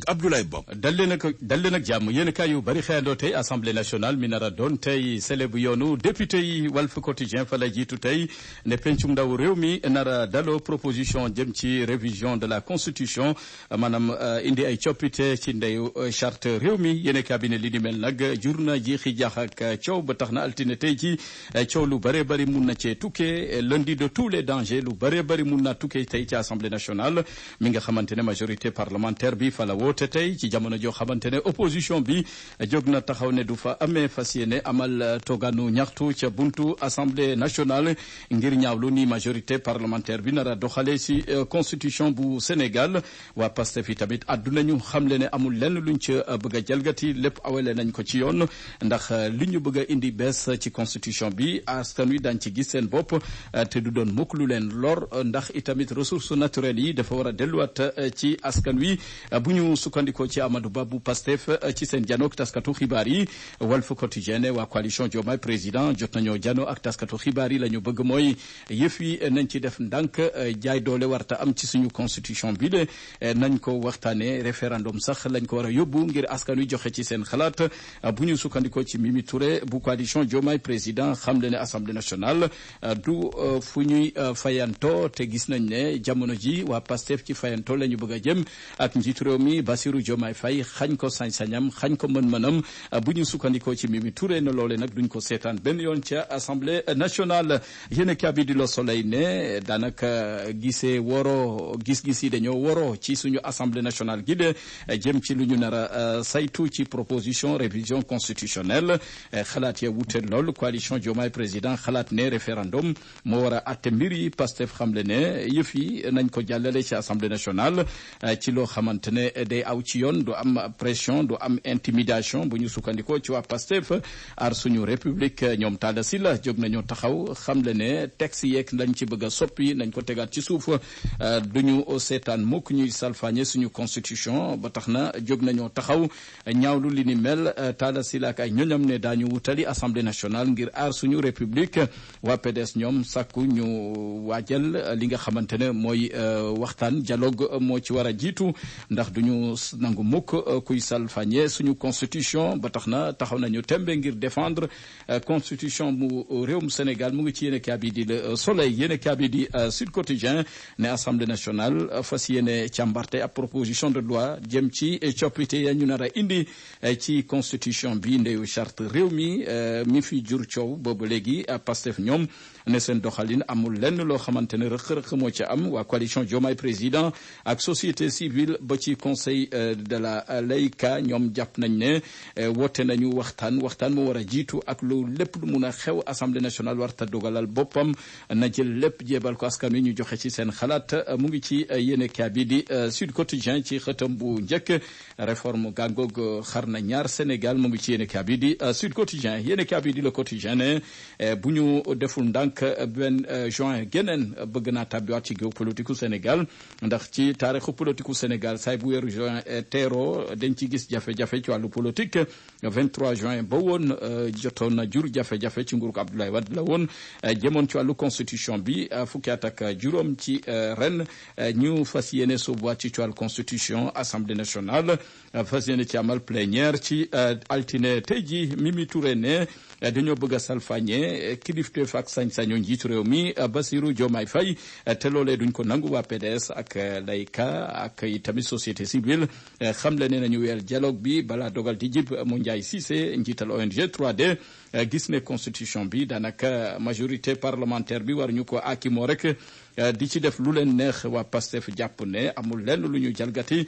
Abdoulaye Bob. dal leen ak jàmm yéen kaay yu bari xëyandoo tey assemblée nationale mi nar a doon tey célèbre yoonu député yi Walf Quotidien fa la jiitu tey ne pencum ndaw réew mi nar a daloo proposition jëm ci révision de la constitution maanaam indi ay coppite ci ndeyu charte réew mi yéen cabinet li di mel nag jur na jiixi jaax ak coow ba tax na altine tey ci coow lu bëree bëri mun na cee tukkee lundi de tous les dangers lu bëree bëri mun na tukkee tey ci assemblée nationale mi nga xamante ne majorité parlementaire bi fa la woote tey ci jamono joo xamante ne opposition bi jóg na taxaw ne du fa amee fas yéene amal toganu ñaxtu ca buntu assemblée nationale ngir ñaawlu ni majorité parlementaire bi nar a doxale ci constitution bu Sénégal waa Pastef yi tamit àdduna ñu xamle ne amul lenn luñ ci bëgg a jalgati lépp awale nañ ko ci yoon ndax li ñu bëgg a indi bees ci constitution bi askan wi dañ ci gis seen bopp te du doon mukk lu leen lor ndax itamit ressources naturelles yi dafa war a delluwaat ci askan wi bu ñu sukkandikoo ci Amadou Ba bu Pastef ci seen janook taskatu xibaar yi Walf Quotidien waa coalition Diomaye président jot nañoo jano ak taskatu xibaar yi la ñu bëgg mooy yëf yi nañ ci def ndànk jaay doole warta am ci suñu constitution bi le nañ ko waxtaane référendum sax lañ ko war a yóbbu ngir askan wi joxe ci seen xalaat bu ñu sukkandikoo ci Mimi Touré bu coalition Diomaye président xam le ne assemblée nationale du fu ñuy fayanto te gis nañ ne jamono ji waa Pastef ci fayanto la ñu bëgg a jëm ak njiitu réew mi Bassirou Diomaye Faye xañ ko sañ-sañam xañ ko mën-mënam bu ñu sukkandikoo ci Mimi Touré na loole nag duñ ko seetaan benn yoon ca assemblée nationale yéen a bi di Le Soleil ne daanaka gisee gis-gis yi dañoo woro ci suñu assemblée nationale gi de jëm ci lu ñu nar a saytu ci proposition révision constitutionnelle xalaat ya wute lool coalition Diomaye président xalaat ne référendum moo war a atte mbir yi Pastef xamle ne yëf yi nañ ko jàllale ci assemblée nationale ci loo xamante ne day aw ci yoon du am pression du am intimidation bu ñu sukkandikoo ci waa Pastef aar suñu république ñoom Talla Sylla jóg nañu taxaw xamle ne texte yeeg lañ ci bëgg a soppi nañ ko tegaat ci suuf duñu seetaan mukk ñuy salfaañe suñu constitution ba tax na jóg nañoo taxaw ñaawlu li ni mel Talla Sylla ak ay ñoñam ne daañu wutali assemblée nationale ngir aar suñu république waa PDS ñoom sàkku ñu waajal li nga xamante ne mooy waxtaan dialogue moo ci war a jiitu ndax duñu nangu mukk kuy salfaañe suñu constitution ba tax na taxaw nañu tembe ngir défendre constitution mu réewum Sénégal mu ngi ci yéene kaa bi di Le Soleil yéene kaa bi di Sud Quotidien ne assemblée nationale fas yéene càmbarte ab proposition de loi jëm ci coppite ya ñu nar a indi ci constitution bi ndeyu charte réew mi fi jur coow boobu léegi Pastef ñoom ne seen doxalin amul lenn loo xamante ne rëq-rëq moo ci am waa coalition Diomaye président ak société civile ba ci conseil de la laïka ñoom jàpp nañ ne woote nañu waxtaan mu war a jiitu ak lu lépp lu mun a xew assemblée nationale warta dogalal boppam na jël lépp jébal ko askan wi ñu joxe ci seen xalaat mu ngi ci yéene kaa bi di Sud Quotidien ci xëtam bu njëkk réforme gàngoog xar na ñaar Sénégal mu ngi ci yéene kaa bi di Sud Quotidien yéene kaa bi di Le Quotidien ne bu ñu deful ndànk benn juin geneen bëgg naa tàbbiwaat ci géopolitique Sénégal ndax ci taarixu politique Sénégal say bu weeru juin teero dañ ci gis jafe-jafe ci wàllu politique 23 juin ba woon jotoon na jur jafe-jafe ci nguurug Abdoulaye Wade la woon jëmoon ci wàllu constitution bi fukki at ak juróom ci ren ñu fas yéene soobuwaat ci wàllu constitution assemblée nationale fas yéene ci amal plénière ci altine tey ji Mimi Touré ne dañoo bëgg a salfaañe kilifteef ak sañ-sañu njiitu réew mi Bassirou Diomaye Faye te loolee duñ ko nangu waa PDS ak layka ak tamit société civile xamle ne nañu weer dialogue bi balaa dogal di jib mu Ndiaye Cissé njiital ONG 3D gis ne constitution bi daanaka majorité parlementaire bi war ñu ko akimoo rek di ci def lu leen neex waa Pastef jàpp ne amul lenn lu ñu jalgati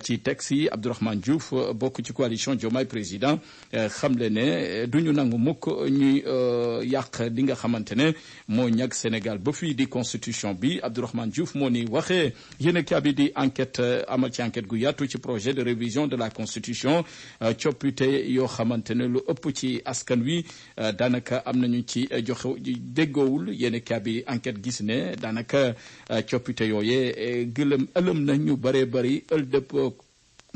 ci texte yi Abdourahmane Diouf bokk ci coalition Diomaye président xamle ne duñu nangu mukk ñuy yàq li nga xamante ne moo ñag Sénégal ba fii di constitution bi Abdourahmane Diouf moo ni waxee yéen a bi di enquête amal ci enquête gu yaatu ci projet de révision de la constitution coppite yoo xamante ne lu ëpp ci askan wi daanaka am nañu ci joxe déggoowul yéen a bi enquête gis ne daanaka coppite yooyee ëlëm na ñu bëree bëri ëldëp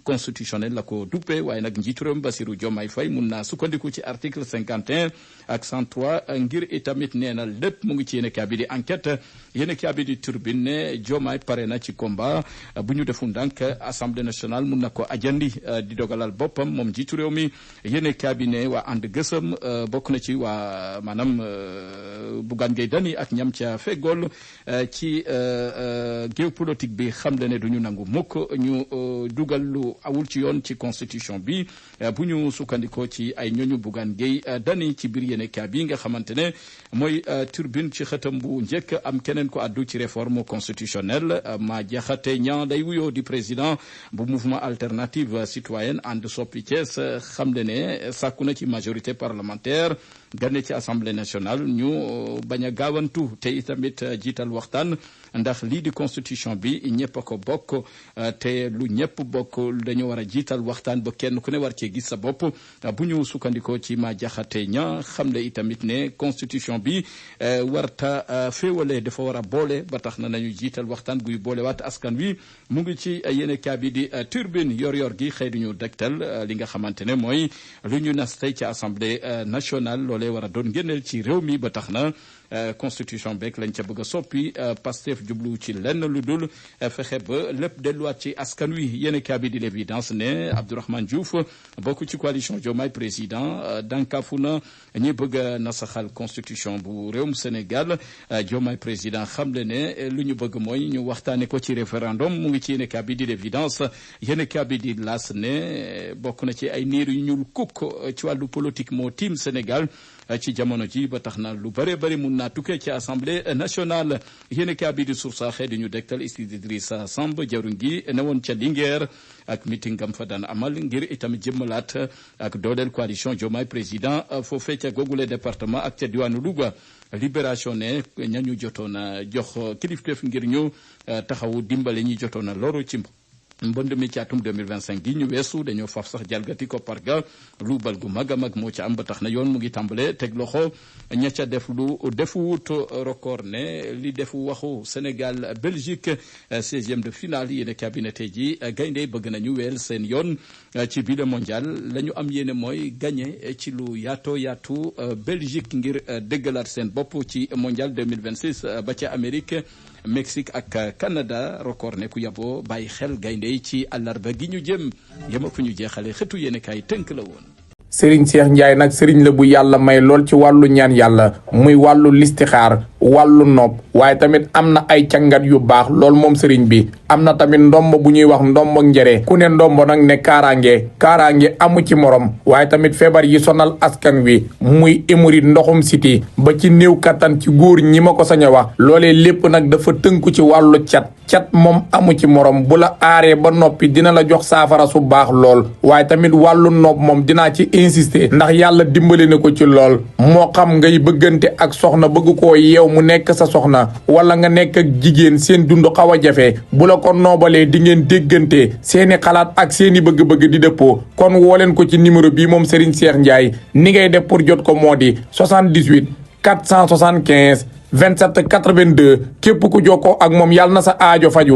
constitutionnel la ko duppe waaye nag njiitu réew mi Bassirou Diomaye Faye mun naa sukkandiku ci article 51 ak 103 ngir itamit nee na lépp mu ngi ci yéen a bi di enquête yéen a bi di turbine ne Diomaye pare na ci combat bu ñu defu ndànk assemblée nationale mun na ko ajandi di dogalal boppam moom njiitu réew mi yéen a bi ne waa ànd gësëm bokk na ci waa maanaam Bougane Gueye Dany ak ñam ca feggool ci géopolitique bi xam le ne du ñu nangu mukk ñu dugal lu awul ci yoon ci constitution bi bu ñu sukkandikoo ci ay ñooñu Bougane Gueye Dany ci biir yéenekaay bi nga xamante ne mooy turbine ci xëtam bu njëkk am keneen ko addu ci réforme constitutionnelle ma jaxate ñaa day wuyoo di président bu mouvement alternative citoyenne ànd soppi Thiès xam le ne sàkku na ci majorité parlementaire gane ci assemblée nationale ñu bañ a gaawantu te itamit jiital waxtaan ndax lii di constitution bi ñëpp a ko bokk te lu ñëpp bokk dañu war a jiital waxtaan ba kenn ku ne war cee gis sa bopp bu ñu sukkandikoo ci ma jaxate ña xam le itamit ne constitution bi warta féewale dafa war a boole ba tax na nañu jiital waxtaan guy boole waat askan wi mu ngi ci yéene kaa bi di turbine yor gi xëy duñu degtal li nga xamante ne mooy lu ñu nas tey ci assemblée nationale loolee war a doon génneel ci réew mi ba tax na constitution beeg lañ ca bëgg a soppi Pastef jublu ci lenn lu dul fexe ba lépp delluwaat ci askan wi yéen a bi di l'évidence ne Abdourahmane Diouf bokk ci coalition Diomaye président dankafu na ñi bëgg a nasaxal constitution bu réewum Sénégal Diomaye président xam le ne lu ñu bëgg mooy ñu waxtaane ko ci référendum mu ngi ci yéen a bi di l'évidence yéen a bi di las ne bokk na ci ay niir yu ñuul kukk ci wàllu politique moo tiim Sénégal ci jamono ji ba tax na lu bare bari mun naa tukkee ci assemblée nationale yéen a bi di source xëy di ñu dektal Idrissa Samb jawriñ gi ne woon ca Linguère ak meeting gam fa daan amal ngir itamit jëmmalaat ak dooleel coalition Diomaye président foofee ca googule département ak ca diwaanu Louga libération ne ñañu jotoon a jox kilifteef ngir ñu taxawu dimbale ñi jotoon a loru ci mbënd mi ci atum 2025 gi ñu weesu dañoo faf sax jalgati ko parga lu bal gu mag a mag moo ci am ba tax na yoon mu ngi tàmbale teg loxo ña ca def lu defuwut record ne li defu waxu Sénégal Belgique 16e de finale yéen cabinet ji gaynde bëgg nañu weel seen yoon ci bile mondial la ñu am yéene mooy gagné ci lu yaatu Belgique ngir dëggalaat seen bopp ci mondial 2026 ba ca Amérique Mexique ak Canada record ne ku yaboo bàyyi xel gaynde ci àllarba gi ñu jëm yema fu ñu jeexale xëtu yéen kay tënk la woon. Serigne Cheikh Ndiaye nag Serigne la bu yàlla may lool ci wàllu ñaan yàlla muy wàllu listixaar wàllu nopp waaye tamit am na ay cangat yu baax lool moom Serigne bi am na tamit ndombo bu ñuy wax ndombo njëre ku ne ndombo nag ne kaaraange amu ci morom waaye tamit feebar yi sonal askan wi muy hémorroïde ndoxum siti ba ci néew kattan ci góor ñi ma ko sañ a wax loolee lépp nag dafa tënku ci wàllu cat moom amu ci morom bu la aaree ba noppi dina la jox saafara su baax lool waaye tamit wàllu nopp moom dinaa ci insister ndax yàlla dimbali na ko ci lool moo xam ngay bëggante ak soxna bëgg koo yeew mu nekk sa soxna wala nga nekk ak jigéen seen dund xaw a jafe bu la ko noobalee di ngeen déggante seeni xalaat ak seeni bëgg-bëgg di dëppoo kon woo leen ko ci numéro bii moom Serigne Cheikh Ndiaye ni ngay def pour jot ko moo di 78 475 27 82 képp ku jokkoo ak moom yàlla na sa aajo faju